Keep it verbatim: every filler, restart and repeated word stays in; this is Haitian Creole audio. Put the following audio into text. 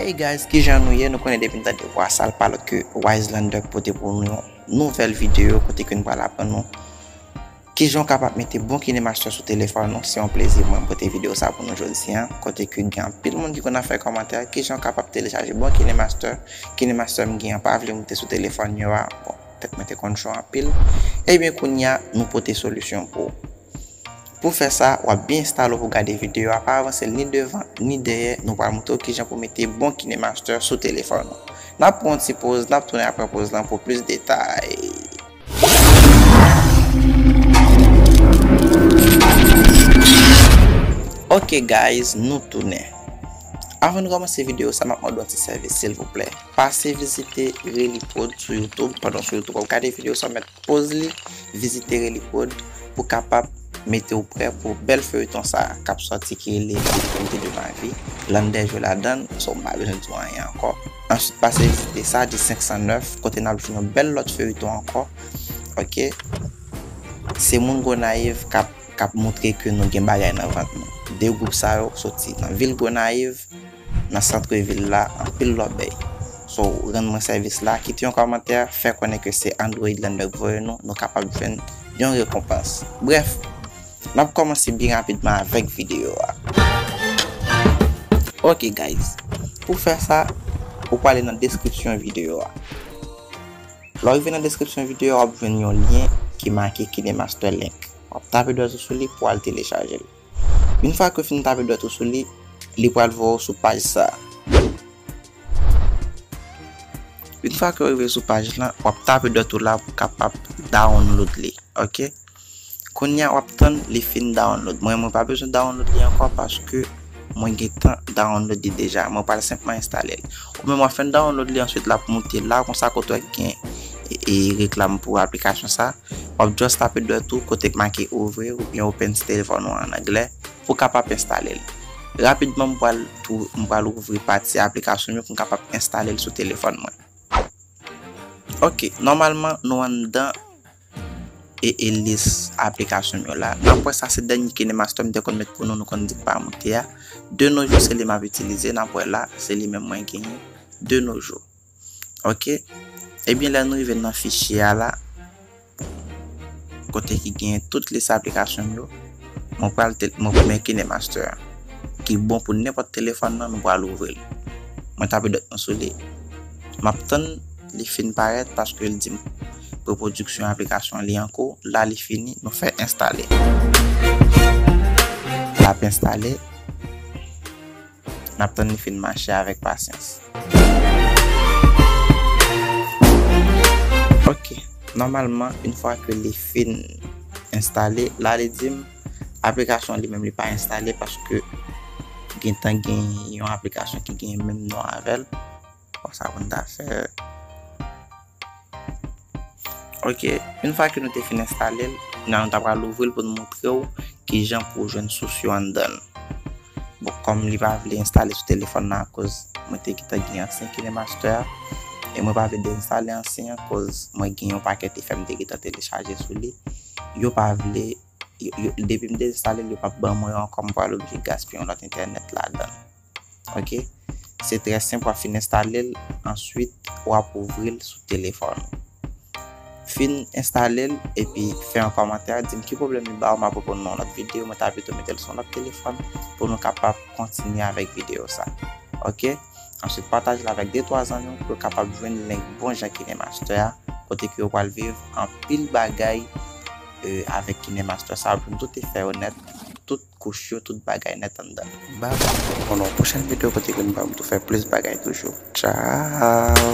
Hey guys, kijan nou ye? Nou konnen depi n tande vwa sa, l pa lòt ke Wise Lander k pote pou nou yon nouvèl videyo kote ke n pral aprann nou kijan w kapab mete bon KineMaster sou telefòn ou. Se yon plezi mwen pote videyo sa pou nou jodi a, kote ke gen anpil moun ki konn ap fè kòmantè kijan w kapab telechaje bon KineMaster. KineMaster m gen an pa vle moute sou telefòn yo a. Bon, tèt mwen te konn cho anpil. Ebyen, kounye a, nou pote solisyon pou ou. Pou fè sa, w ap byen enstale w pou gade videyo a, pa avanse l ni devan ni dèyè. Nou pral montre w kijan pou mete bon KineMaster sou telefòn ou. N ap pran yon ti poz, n ap tounen apre poz lan pou plis detay. Ok guys, nou tounen. Avan nou kòmanse videyo sa, m ap mande w yon ti sèvis silvouplè. Pase vizite Reliprod sou YouTube. Pandan w sou YouTube w ap gade videyo sa, w mèt poz li, vizite Reliprod pou kapab mete w prè pou bèl feyton sa k ap sòti ki rele Difficulté de ma vie. Lander jwe ladan l, so m pa bezwen di w anyen ankò. Answit, pase vizite Sadi senk san nèf, kote n ap jwenn yon bèl lòt feyton ankò. Ok? Se moun Gonayiv k ap, k ap montre ke nou gen bagay nan vant nou. De gwoup sa yo soti nan vil Gonayiv, nan sant vil la, anpil lòbèy. So, rann mwen sèvis la, kite yon kòmantè, fè konnen ke se Android Lander k voye nou, nou kapab jwenn yon rekonpans. Brèf, n ap kòmanse byen rapidman avèk videyo a. Ok guys, pou fè sa, ou prale nan deskripsyon videyo a. Lè w rive nan deskripsyon videyo a, w ap jwenn yon lyen ki make KineMaster Link. W ap tape dwèt ou sou li pou w al telechaje l. Yon fwa ke w fin tape dwèt ou sou li, li pral voye w sou paj sa a. Yon fwa ke w rive sou paj lan, w ap tape dwèt ou la pou w kapab download li, ok? Kounye a, w ap tann li fin download. Mwen, mwen pa bezwen download li ankò paske mwen gentan download li deja. Mwen pral senpman enstale l. Ou menm w ap fè download li, answit l ap moute la, konsa kote w gen e, e, reklam pou aplikasyon sa. W ap just tape dwèt ou kote k make ouvrir oubyen open sou telefòn ou an anglè pou w kapab enstale l. Rapidman, m pral tou, m pral ouvri pati aplikasyon m yo pou m kapab enstale l sou telefòn mwen. Ok, nòmalman, nou anndan e, e lis aplikasyon m yo la. N ap wè sa se dènye KineMaster m te konn met pou nou, nou konn di k pa moute a. De nos jours, se li m ap itilize, n ap wè la, se li menm mwen genyen. De nos jours. Ok? Ebyen, lè nou rive nan fichye a la, kote ki genyen tout lis aplikasyon m yo, mwen pral te, mwen pran KineMaster a, ki bon pou nenpòt telefòn nan, nou pral ouvri l. Mwen tape dwèt mwen sou li. M ap tann li fin parèt paske l di m repwodiksyon aplikasyon li an kou. La li fini, nou fè enstale. L ap enstale. N ap tann li fin mache avèk pasyans. Ok, nòmalman, yon fwa ke li fin enstale, la li di m aplikasyon li menm li pa enstale paske gentan gen yon aplikasyon ki gen menm non avè l. Bon, sa pou n ta fè. Ok, yon fwa ke nou te fin enstale l, kounye a nou ta pral ouvri l pou n montre w kijan pou w jwenn sous yo anndan l. Bon, kòm li pa vle enstale sou telefòn nan akoz mwen te gentan gen ansyen KineMaster a, e mwen pa vle dezenstale ansyen an koz mwen gen yon pakèt efè m te gentan telechaje sou li. Yo pa vle, yo, yo, depi m dezenstale l, yo p ap ban mwen yo ankò, m pral oblije gaspiye yon lòt entènèt ladan l. Ok? Se trè senp, w ap fin enstale l, answit w ap ouvri l sou telefòn ou. Fin enstale l epi fè yon kòmantè, di m ki pwoblèm li ba w, m ap reponn nan yon lòt videyo, mwen ta pito mete l sou yon lòt telefòn pou nou kapab kontinye avèk videyo sa. Ok? Answit, pataje l avèk de twa zanmi w pou yo kapab jwenn link bon jan KineMaster a, kote ke yo pral viv anpil bagay, e, avèk KineMaster sa, yo jwenn tout efè yo nèt, tout kouch yo, tout bagay nèt anndan. Bye bye. Pou yon pwochèn videyo kote ke nou pral tou fè plis bagay toujou. Ciao.